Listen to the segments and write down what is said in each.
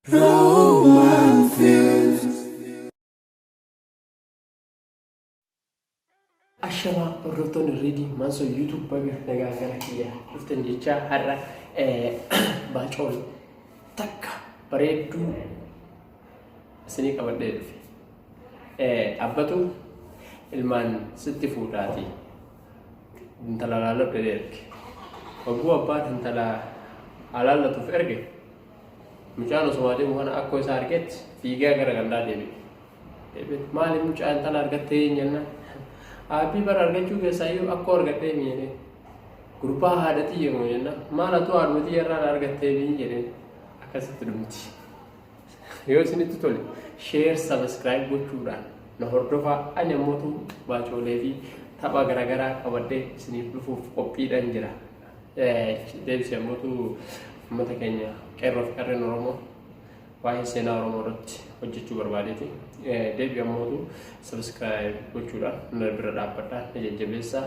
Roman Films. Ashamaa hordoftoonni Riidii Maansoo YouTube baga nagaan gara kiyya dhuftan jechaa har'a baacoon takka bareedduu isinii qabadhee dhufe. Abbatu ilmaan sitti fuudhaati intala laalladhu jedhee erge. Hogguu abbaan intala alaallatuuf erge Mucaan osuma adeemu kana akkoo isaa argetti fiigaa gara gandaa deebi'e. Deebi'e maali mucaa intala argattee jennaan. Aabbii bara argachuu keessaayyuu akkoo argadhee mi jedhee. Gurbaa haadha tiyya moo jennaan. Maal atuu haadhuma tiyya irraa argattee mi jedhee. Akkasitti dhumti. Yoo isinitti tole share subscribe gochuudhaan na hordofaa ani ammootu baacoolee fi tapha garaagaraa qabadhee isiniif dhufuuf qophiidhaan jira. Deebisee ammootu uummata keenya qeerroo fi qarreen Oromoo waa'ee seenaa Oromoo irratti hojjechuu barbaadeeti. Deebi ammootu subscribe gochuudhaan na bira dhaabbadhaa na jajjabeessa.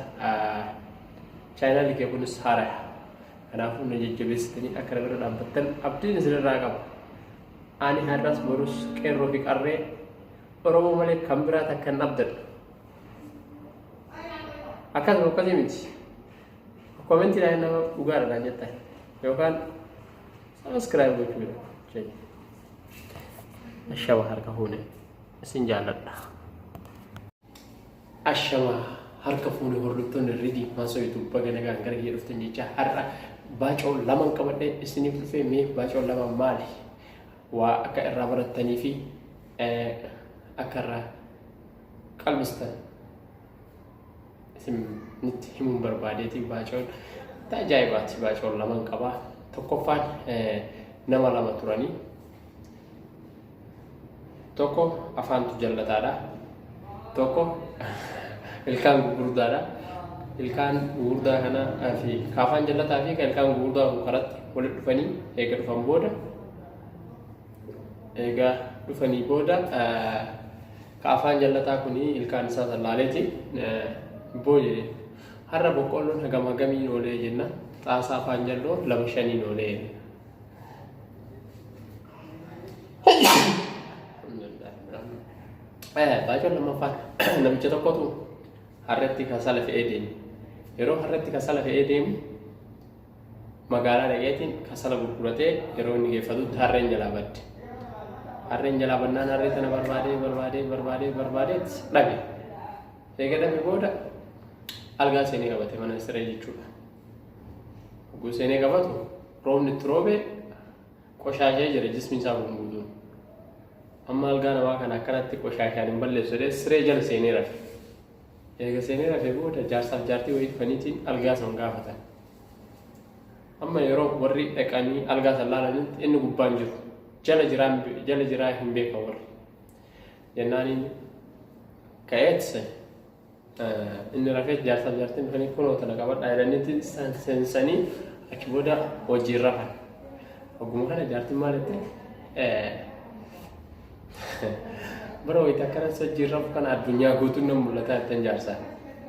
Chaayinaalli kee kunis haaraya. Kanaafuu na jajjabeessitanii akka na bira dhaabbattan abdiin isinirraa qaba. Ani har'as borus qeerroo fi qarree Oromoo malee kan biraa takka hin abdadhu. Akkasuma akkasii miti. Comment dhaan nama dhugaadha naan jettan yookaan subscribe gochuudha. Ashama harka fuune isin jaalladha. Ashama harka fuune hordoftoonni Ridii Maasoo YouTube baga nagaan gara kiyya dhuftan jecha har'a baacoo laman qabadhee isiniif dhufee mee baacoon lama maali? Waa akka irraa barattanii fi akka irraa qalbistan isinitti himuun barbaadeeti baacoon ta ajaa'ibaati baacoon laman qaba tokkoffaan nama lama turanii tokko afaantu jallataadha tokko ilkaan gugurdaadha ilkaan gugurdaa kana fi ka afaan jallataa fi ka ilkaan gugurdaa kun karatti walitti dhufanii eega dhufan booda eega dhufanii booda Ka afaan jallataa kuni ilkaan isaa san laaleeti boo jedhe. Har'a boqqoolloon hagam hagamiin oolee jenna. Xaasaa afaan jalloo lama shaniin oolee jedhe. Baacoon lammaffaan namicha tokkotu harretti kasala fe'ee deeme. Yeroo harretti kasala fe'ee deemu Magaalaa dhaqeetiin kasala gurguratee yeroo inni geeffatutti harreen jalaa badde. Harreen jalaa badnaan harree tana barbaadee barbaadee barbaadee barbaadeet dhabe. Eega dhabe booda algaa seenee qabate mana siree jechuudha. Hogguu seenee qabatu roobni itti roobee qoshaashee jira jismi isaa kun guutuun. Amma algaa namaa kana akkanatti qoshaashaan hin balleessu jedhee siree jala seenee rafe. Eega seenee rafee booda jaarsaaf jaartii wayii dhufaniitiin algaa san gaafatan. Amma yeroo warri dhaqanii algaa san laalanitti inni gubbaan jiru. Jala jiraa jala jiraa hin beekan warri. Jennaaniin ka'eet inni rafee jaarsaaf jaartiin dhufanii kunoo tana qabadhaa jedhaniitti san seensanii achi booda wajjin rafan. Hogguma kana jaartiin maal jette Bara wayita akkana sochiin rafu kana addunyaa guutuun nan mul'ata jettan jaarsaan.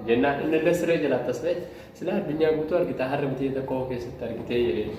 Jennaan inni illee siree jalatti as ba'e silaa addunyaa guutuu argita harri bitee tokko keessatti argitee jedheen.